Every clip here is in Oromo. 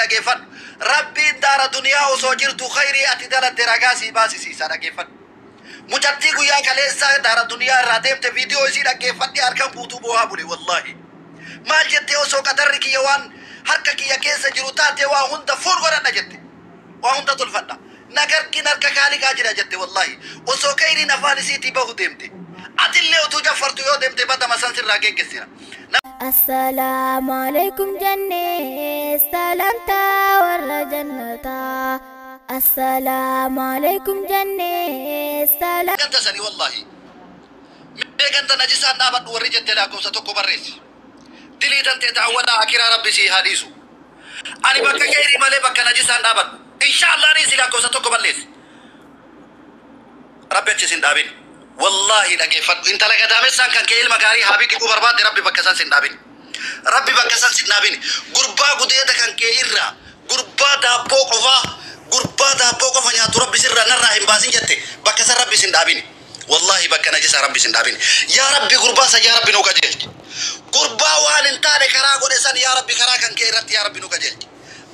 dhageeffadhu. Rabbiin daara duniyaa osoo jirtu khayrii ati dalatte ragaa sii baasisiisa, dhageeffadhu. Mucattii guyyaa kaleessaa daara duniyaa irraa deemte viidiyoo isii dhaggeeffadhe, harkan guutuu boohaa bule wallaahi. Maal jettee? Osoo qadarri kiyya waan harka kiyya keessa jiru taate waa hunda fuul godhadha jette. Waa hunda tolfadha. Nagargin harka kaaliqaa jira jette wallaahi. Osoo khayriin afaan isiitii bahu deemte. Atillee utuu jaffartu yoo deemte badama san sirraa geggeessina. Assalaamu alaikum jennee salaamtaa warra jannataa. Assalaamu alaikum jennee salaam. Ganta sanii wallaahi. Mee ganta najisaan dhaabadhu warri jette lakkoofsa 1 barreessi. Dilii tantee ta'awwadhaa akiraa rabbi sii haa dhiisu. Ani bakka khayrii malee bakka najisaan dhaabadhu. Inshaallah dhiisi, lakkoofsa 1 balleessi. Rabbi achi sin dhaabin. Wallaahi dhageeffadhu. Intala gadaamessaan kan kee ilma gaarii haa biqiluu barbaadde, rabbi bakka san sin dhaabin. Rabbi bakka san sin dhaabin. Gurbaa gudeeda kan kee irraa, gurbaa daabboo qofaa, gurbaa daabboo qofa nyaatu rabbi sirraa narraa hin baasin jette, bakka san rabbi sin dhaabin. Wallaahi bakka najisaa rabbi sin dhaabin. Yaa rabbi, gurbaa san yaa rabbi nuu qajeelchi. Gurbaa waan hin taane karaa godhe san yaa rabbi karaa kan kee irratti yaa rabbi nuu qajeelchi.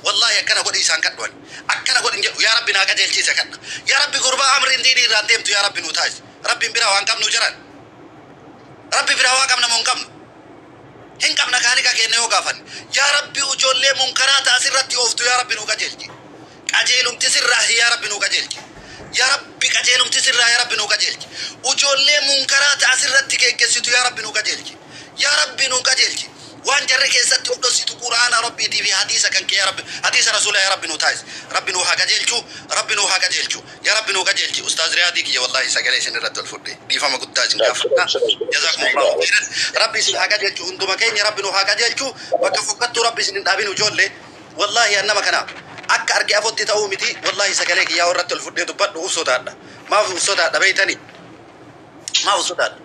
Wallaahi akkana godhi isaan kadhuan. Akkana godhin jedhu, yaa rabbi naa qajeelchiise kadha. Yaa rabbi, gurbaa amriin diinii irraan deemtu yaa rabbi nuu taasisi. Rabbiin biraa waan qabnu jiran. Rabbi biraa waan qabna moo hin qabnu? Hin qabna kaaliqa keenya yoo gaafanne. Yaa rabbi, ijoollee munkaraa ta'a sirratti ooftu yaa rabbi nuu qajeelchi. Qajeelumti sirraa yaa rabbi nuu qajeelchi. Yaa rabbi, qajeelumti sirraa yaa rabbi nuu qajeelchi. Ijoollee munkaraa ta'a sirratti geggeessitu yaa rabbi nuu qajeelchi. Yaa rabbi nuu qajeelchi. Waan jarri keessatti of dhossitu quraana rabbiitii fi hadiisa kan kee yaa rabbi, hadiisa rasuula yaa rabbi nuu taasisi. Rabbi nuu haa qajeelchu, rabbi nuu haa qajeelchu. Yaa rabbi nuu qajeelchi. Ustaaz Riyaadii kiyya, wallaahi sagalee isin irratti ol fudhe. Dhiifama guddaa isin gaafadha. Jazaakumullahu khairan. Rabbi isin haa qajeelchu, hunduma keenya rabbi nuu haa qajeelchu. Bakka fokkattuu rabbi isin hin dhaabin ijoollee. Wallaahi an nama kana akka arge afotti ta'uu miti, wallaahi sagalee kiyyaa irratti ol fudhee dubbadhu uf sodaadha. Maaf uf sodaadha beeytanii? Maaf uf sodaadha?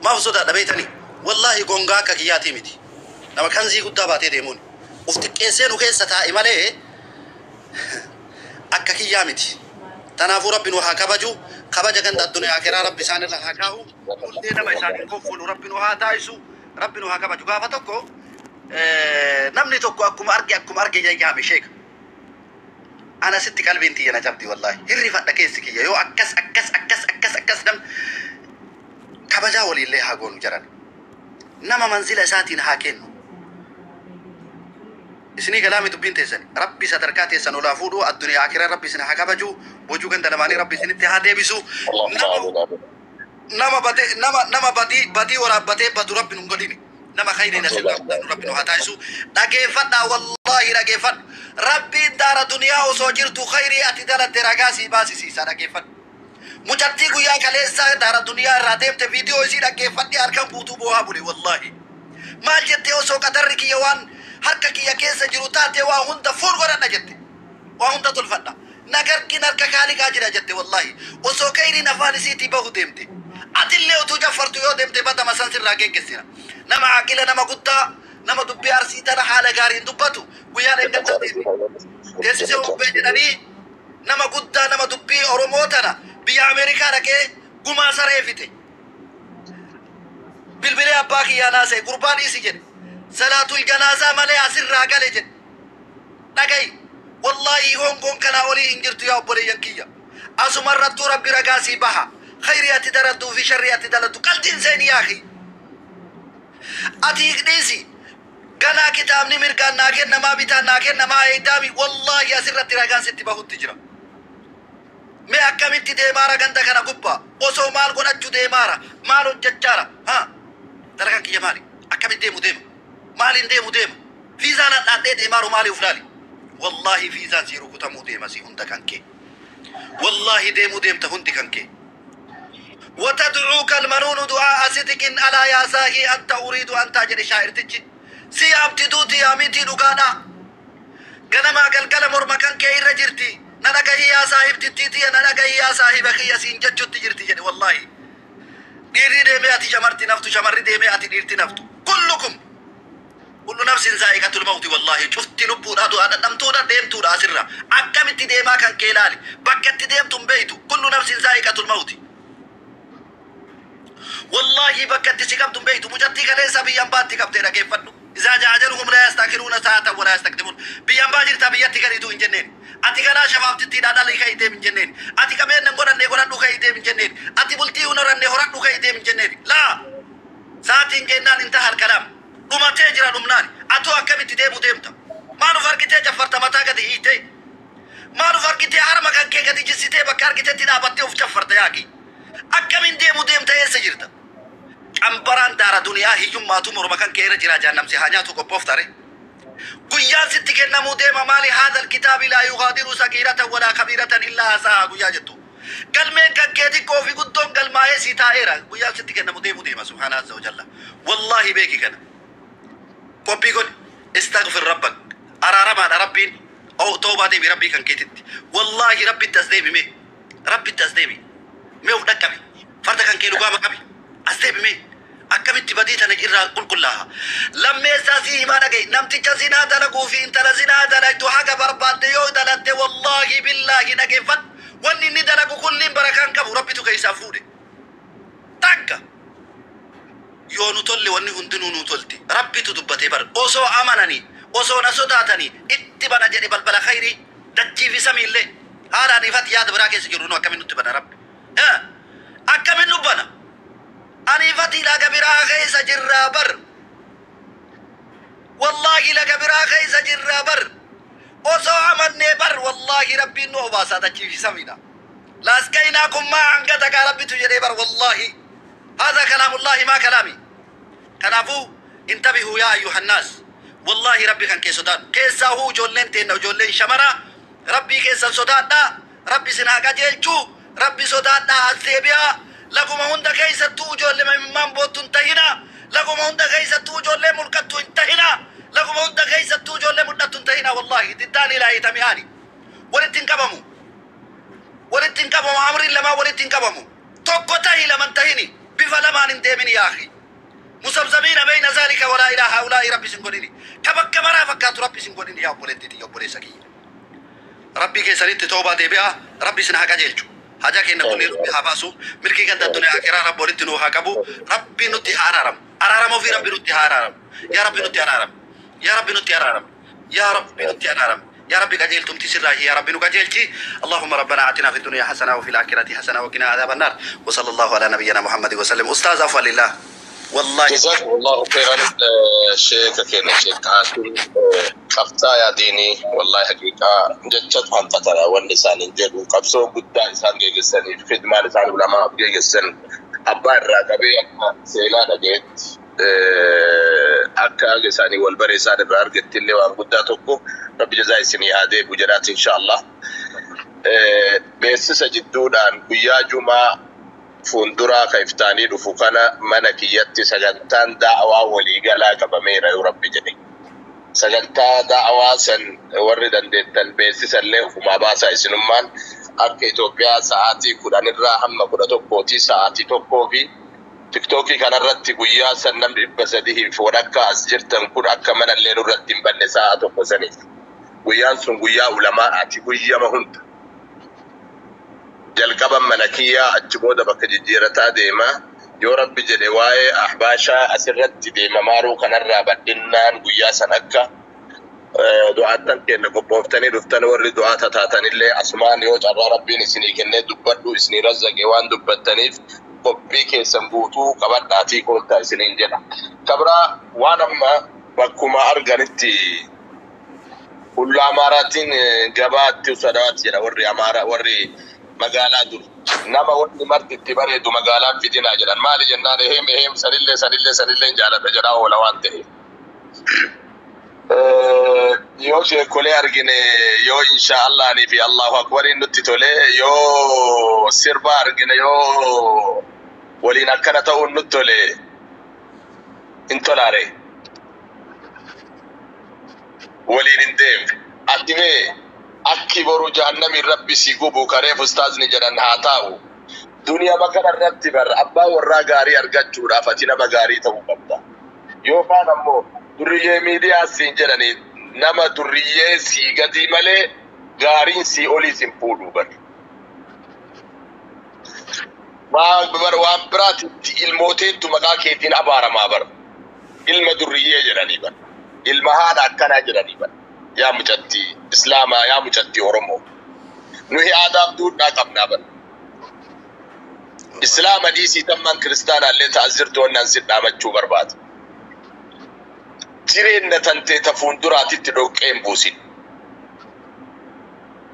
Maaf uf sodaadha beeytanii? Wallaahi gongaa akka kiyyaatii miti. Nama kanzii guddaa baatee deemuun. Uf xiqqeessee nu keessa taa'e malee akka kiyyaa miti. Tanaafuu rabbi nu haa kabaju. Kabaja ganda addunyaa akiraa rabbi isaan irra haa kaa'u. Hundee nama isaaniin koffolu rabbi nu haa taasisu. Rabbi nu haa kabaju. Gaafa tokko namni tokko akkuma arge yayyaame sheeka. Ana sitti qalbiin tiyya na cabdi wallaahi. Hirrifadha keessi kiyya yoo akkas akkas akkas akkas akkas nam kabajaa waliillee haa goonu jaran. Nama manzila isaatiin haa kennu. Isinii galaami dubbiin teessani. Rabbi sadarkaa teessan olaa fuudhu, addunyaa akiraa rabbi isin haa kabaju. Bojuu ganda lamaanii rabbi isinitti haa deebisu. Nama bade, nama badii badii waraabbatee badu rabbi nun godhini. Nama khayriin asirraa fudhannu rabbi nu haa taasisu. Dhageeffadhaa, wallaahi dhageeffadhu. Rabbiin daara duniyaa osoo jirtu khayrii ati dalatte ragaa sii baasisiisa, dhageeffadhu. Mucattii guyyaa kaleessaa daara duniyaa irraa deemte viidiyoo isii dhaggeeffadhe, harkan guutuu boohaa bule wallaahi. Maal jettee? Osoo qadarri kiyya waan harka kiyya keessa jiru taate waa hunda fuul godhadha jette. Waa hunda tolfadha. Nagargin harka kaaliqaa jira jette wallaahi. Osoo khayriin afaan isiitii bahu deemte. Atillee utuu jaffartu yoo deemte badama san sirraa geggeessina. Nama aqila, nama guddaa, nama dubbii arsii tana haala gaariin dubbatu guyyaa dheengaddaa deeme. Teessisee ubbee jedhanii nama guddaa, nama dubbii Oromoo tana biyya Ameerikaa dhaqee gumaa saree fite. Bilbilee abbaa kiyyaa naasa'e, gurbaan dhiisi jedhe. Salaatul janaasaa malee asirraa gale jedhe. Dhagayi. Wallaahi hongoon kanaa olii hin jirtu yaa obboleeyyan kiyya. Asumarrattuu rabbi ragaa sii baha. Khayrii ati darattuu fi sharrii ati dalattu qaltiin seeni yaa akhi. Ati dhiisi. Ganaa kitaabni mirgaan naa kennamaa, bitaan naa kennamaa eeydaami, wallaahi asirratti ragaan sitti bahutti jira. Mee akkamitti deemaara ganda kana gubbaa? Osoo maal godhachuu deemaara? Maal hojjechaara? Ha? Dalagaan kiyya maali? Akkamitti deemu deema? Maaliin deemu deema? Fiizaan hadhaadhee deemaaru maali uf laali? Wallaahi fiizaan sii rukutamuu deema si hunda kan kee. Wallaahi deemuu deemta hundi kan kee. وتدعوك المنون دعاء صدق ألا يا ساهي أنت أريد أنت jedhe shaa'irtichi. Si yaamti duuti, yaamitii dhugaadha. Ganamaa galgala morma kan kee irra jirti. Na dhagahi yaa saahibtittii tiyya, na dhagahi yaa saahiba kiyya siin jechutti jirti jedhe wallaahi. Dhiirri deemee ati shamarti naftu, shamarri deemee ati dhiirti naftu. كلكم كل نفس ذائقة الموت, wallaahi cufti lubbuudha du'a dhadhamtuudha deemtuudha asirra. Akkamitti deemaa kan kee ilaali. Bakka itti deemtu hin beeytu. كل نفس ذائقة الموت. Wallaahi bakka itti si qabdu hin beeytu. Mucattii kaleessa biyyaan baatti qabdee dhageeffadhu. إذا جاء أجلهم لا يستأخرون ساعة ولا يستقدمون. Biyyaan baa jirta, biyyatti gadiitu hin jenneen. Ati kanaa shabaabtitti dhaadhalii ka'ii deem hin jenneen. Ati qabeenya hin godhanne godhadhu ka'ii deem hin jenneen. Ati bultii hin horanne horadhu ka'ii deem hin jenneen. Laa, sa'aatiin jennaan انتهى الكلام. Dhumatee jira dhumnaan. Atoo akkamitti deemu deemta? Maal uf argitee caffarta mataa gadi hiitee? Maal uf argitee harma kan kee gadi jissitee bakka argitetti dhaabattee uf caffarta yaaqi? Akkamiin deemu deemta, eessa jirta? Qambaraan daara duniyaa hiyyummaatu morma kan kee irra jira, jahannamsi haa nyaatu qophooftare. Guyyaan sitti kennamuu deema maali? هذا الكتاب لا يغادر صغيرة ولا كبيرة إلا أحصاها guyyaa jettu. Galmeen kan kee xiqqoo fi guddoon galmaa'ee sii taa'eera. Guyyaan sitti kennamu deemu deema, سبحانه عز وجل. Wallaahi beeki kana. Qophii godhi. استغفر ربك. Araaramaadha Rabbiin. Oo, toobaa deemi Rabbii kan keetitti. Wallaahi Rabbitti as deebi mee. Rabbitti as deebi. Mee of dhaqqabi. Farda kan kee dhugaama qabi. As deebi mee. Akkamitti badii tana irraa qulqullaaha? Lammeessaa sii himaa dhaga'i. Namticha zinaa dalaguu fi intala zinaa dalagdu haga barbaadde yoo dalagde, wallaahi billaahi dhageeffadhu. Wanni inni dalagu kulliin barakaan qabu, Rabbitu keessaa fuudhe. Takka. Yoo nu tolle wanni hundinuu nu tolti. Rabbitu dubbatee bar. Osoo amananii, osoo na sodaatanii itti bana jedhe balbala khayrii dachii fi samiillee. Haalaan ifatti yaada biraa keessa jiru nu akkamiin nutti bana Rabbi? Akkamiin nu bana? Ani ifatti laga biraa keessa jirraa bar. Wallaahi laga biraa keessa jirraa bar. Osoo amannee bar, wallaahi Rabbiin nu obaasaa dachii fi samiidha. لأسقيناكم ماء غدقا Rabbitu jedhee bar wallaahi. هذا كلام الله ما كلامي. Kanaafuu انتبهوا يا أيها الناس. Wallaahi Rabbi kan kee sodaadhu. Keessaa huu ijoolleen teenna, ijoolleen shamaraa, Rabbii keessan sodaadhaa. Rabbi sin haa qajeelchuu. Rabbi sodaadhaa, as deebi'aa. Laguma hunda keessattuu ijoollee mimmaan boottu hin tahinaa. Laguma hunda keessattuu ijoollee mulqattu hin tahinaa. Laguma hunda keessattuu ijoollee mul'attu hin tahinaa, wallaahi. ضدان لا يجتمعان. Walitti hin qabamu. Walitti hin qabamu. Amriin lamaan walitti hin qabamu. Tokko tahi, laman tahini. Bifa lamaan hin deemini يا أخي. مذبذبين بين ذلك ولا إلى هؤلاء Rabbi sin godhini. Ka bakka maraa fakkaatu Rabbi sin godhini, yaa obboleettiiti, yaa obboleessa kiyya. Rabbii keessanitti toobaa deebi'aa. Rabbi sin haa qajeelchu. Hajaa keenya kunneen Rabbi haa baasu. Milkii ganda addunyaa akiraa Rabbi walitti nuu haa qabu. Rabbi nutti haa araaramu. Araaramuu fi Rabbi nutti haa araaramu. Yaa Rabbi nutti araaramu. Yaa Rabbi nutti araaramu. Yaa Rabbi nutti araaramu. Yaa Rabbi qajeeltumti sirraa, yaa Rabbi nu qajeelchi. اللهم ربنا آتنا في الدنيا حسنة وفي الآخرة حسنة وقنا عذاب النار. وصلى الله على نبينا محمد وسلم. أستاذ عفوا لله. والله جزاكم الله خيرا شيخ كينا شيخ عاصم qabsaa diinii. Wallahi haqiiqaa jecha hanqatara wanni isaan hin jedhu. Qabsoo guddaa isaan geegessaniif, khidmaan isaan ulamaaf geegessan, abbaa irraa qabee akka seenaa dhageetti, akka haga isaanii wal bare isaan irraa argatti illee waan guddaa tokko. Rabbi jazaa isinii haa deebi'u jedhaati insha Allah. Beeksisa jidduudhaan guyyaa Jumaa fuulduraa ka iftaanii dhufu kana mana kiyyatti sagantaan da'awaa waliigalaa qabameera yoo Rabbi jedhe. Sagantaa da'awaa san warri dandeettan beeksisallee ofumaa baasaa isinummaan. Akka Itoophiyaa sa'aatii 10 irraa hamma 11tti sa'aatii 1 fi TikTokii kanarratti guyyaa san namni 300 fi walakkaa as jirtan kun akka manallee nurratti hin banne sa'a 1 saniif. Guyyaan sun guyyaa ulamaadhaati guyyama hunda. Jalqaban mana kiyyaa, achi booda bakka jijjiirataa deema. Yoo Rabbi jedhe waa'ee ahbaashaa asirratti deemamaaruu kanarraa bal'innaan guyyaa san akka du'aattan kenna qophooftanii dhuftan, warri du'aata taatanillee asumaan yoo carraa Rabbiin isinii kennee dubbadhu isinii razzaqe waan dubbattaniif qophii keessan guutuu qabadhaatii koottaa isiniin jedha. Kabraa waan amma bakkuma arganitti hulla Amaaraatiin gabaatti sadawaatti jedha warri Amaaraa, warri magaalaa dur. Nama wanni marti itti bareedu magaalaan fidinaa jedhan. Maali jennaan, eheem eheem, sanillee sanillee sanillee jaaladha jedhaa oola waan ta'eef. Yoo sheekolee argine, yoo insha Allahanii fi Allahu akbariin nutti tole, yoo sirba argine, yoo waliin akkana ta'uun nutti tole, hin tolaare waliin hin deemne. Ati mee akki boru jahannamiin Rabbi si gubu kareef ustaazni jedhan haa taa'u. Duniyaa kana irratti bar abbaa warraa gaarii argachuudhaaf ati nama gaarii ta'uu qabda. Yookaan ammoo durriyyee miidiyaa siin jedhanii nama durriyyee sii gadii malee gaariin sii olii sin fuudhuu bar. Waan bar waan biraatitti ilmooteettu maqaa keetiin abaaramaa bar. Ilma durriyyee jedhanii bar. Ilma haadha akkanaa jedhanii bara. Yaa mucattii Islaamaa, yaa mucattii Oromoo. Nuyi aadaaf duudhaa qabnaa bara. Islaama dhiisii tammaan kiristaanaallee ta'as jirtu wannaan si dhaamachuu barbaada. Jireenya tantee ta fuulduraatitti dhoqqee hin buusin.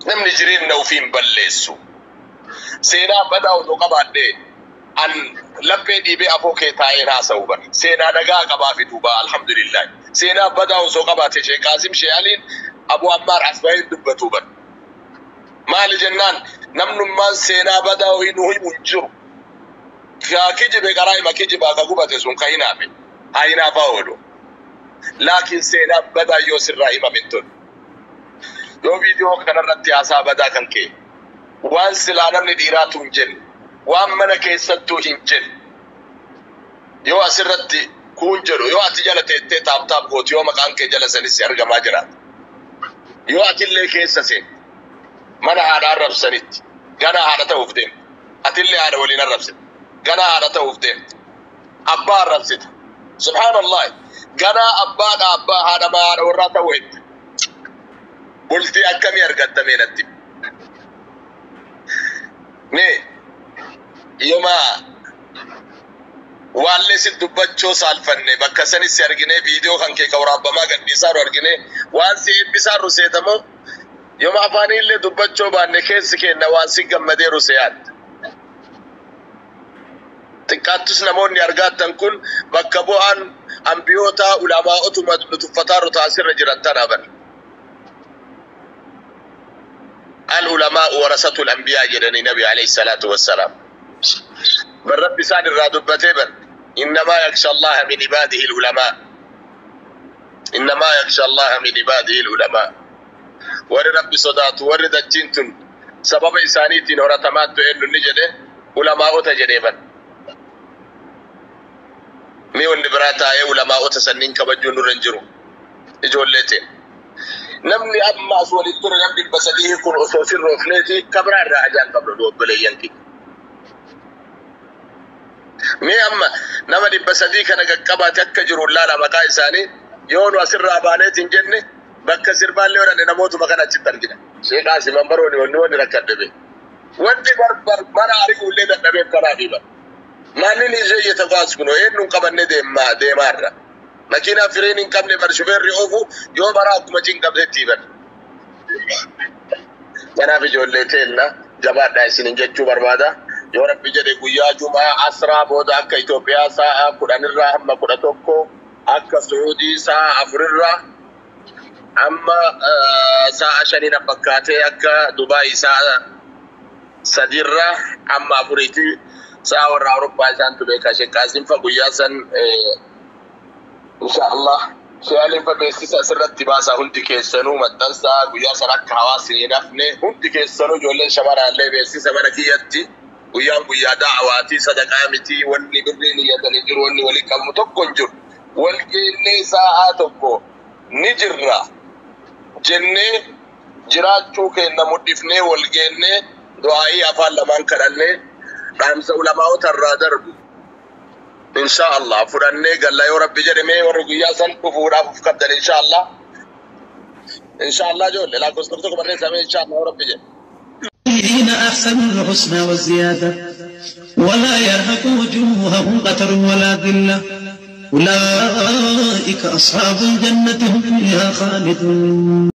Namni jireenya ofii hin balleessu. Seenaa badaa otoo qabaadhee an laphee dhiibee afoo kee taa'een haasa'u bara. Seenaa nagaa qabaa fi duuba alhamdulillah. Seenaa badaa osoo qabaate Sheekh Qaasim Sheekh Aliin Abu Ammaar as bahee dubbatu bara. Maali jennaan namnummaan seenaa badaa ho'i nu himu hin jiru. Ka kijibe karaa hima kijibaa ka gubate sun ka hinaafe. Haa hinaafaa oolu. Laakiin seenaa badaa yoo sirraa himame hin tolu. Yoo viidiyoo kanarratti haasaa badaa kan kee waan silaa namni dhiiraatu hin jenne, waan mana keessattuu hin jenne, yoo asirratti kuun jedhu, yoo ati jala teettee taap taap gootu, yoo maqaan kee jala sanis si argamaa jiraata. Yoo atillee keessa seente mana haadha arrabsanitti ganaa haadha ta'uuf deemta. Atillee haadha waliin arrabsita. Ganaa haadha ta'uuf deemta. Abbaa arrabsita. Subhaanallah. Ganaa abbaadha abbaa haadha haadha warraa ta'uu hedda. Bultii akkamii argatta mee natti? Mee yooma waallee si dubbachuu saalfanne bakka sanis si argine viidiyoo kan kee ka waraabbamaa gadhiisaaru argine waan si eebbisaaru seetamoo yooma afaaniillee dubbachuu baanne keessi keenna waan si gammadeeru seeyaadha. Xiqqaattus namoonni argaattan kun bakka bu'aan ambiyootaa ulamaa'otuma nu tuffataaru taasirra jiran tana bara. Al-ulamaa'u warasatul anbiyaa jedhanii Nabi alayhi salaatu wassalaam. Bar Rabbi isaan irraa dubbatee bar innamaa yaksha Allaha min ibaadihi al-ulamaa. Innamaa yaksha Allaha min ibaadihi al-ulamaa. Warri Rabbi sodaatu warri dachiin tun sababa isaaniitiin horatamaattu eenyu ni jedhe ulamaa'ota jedhee bar. Mee wanni biraa taa'ee ulamaa'ota sanniin kabajuun nurra hin jiru. Ijoollee ta'e. Namni amma as waliin ture namni 300 kun osoo sirroofneeti kabraa irraa ajaan qabnu nu obboleeyyan kiyya. Mee amma nama 300 kana qaqqabaate akka jiru laala maqaa isaanii yoo nu asirraa baaneeti hin jenne bakka sirbaallee odhanne namootuma kana achitti argina. Sheekh Qaasim Ambarooni wanni wanni rakkadhe bee. Wanti barbar mana ari'uullee dadhabeef kanaafi bara. Maannin ishee iyyata kun eenyuun qabannee deemaarra. Makiinaa fireen hin qabne bar shufeerri oofu yoo maraa akkuma cinqabdetti bar. Kanaaf ijoollee teenna jabaadhaa isinin jechuu barbaada. Yoo Rabbi jedhe guyyaa Jumaa asraa booda akka Itoophiyaa sa'a 10 hamma 11, akka Suudii sa'a 4 hamma sa'a 5 fakkaatee akka Dubaay sa'a 3 hamma 4 sa'a warra Awurooppaa isaantu beeka. Sheekh Qaasim fa guyyaa san insha Allah Sheekh fa beeksisa asirratti baasaa hundi keessanuu maxxansaa guyyaa san akka hawaasni hin hafne hundi keessanuu ijoolleen shamarraallee beeksisa mana kiyyatti guyyaan guyyaa da'awaatii sadaqaa miti wanni birriin niyyatanii jiru wanni walii qabnu tokko hin jiru. Wal geennee sa'aa tokko ni jirra jennee jiraachuu keenya mudhifnee wal geennee du'aayii afaan lamaan kadhannee dhaamsa ulamaa'ota irraa darbu. Insha Allah fudhannee galla yoo Rabbi jedhe mee warri guyyaa san dhufuudhaaf of qabdan insha Allah. Insha Allah ijoollee lakkoofsa tokko tokko barreessaa mee insha Allah yoo Rabbi jedhe. الذين أحسنوا الحسنى وزيادة ولا يرهق وجوههم قتر ولا ذلة أولئك أصحاب الجنة هم فيها خالدون.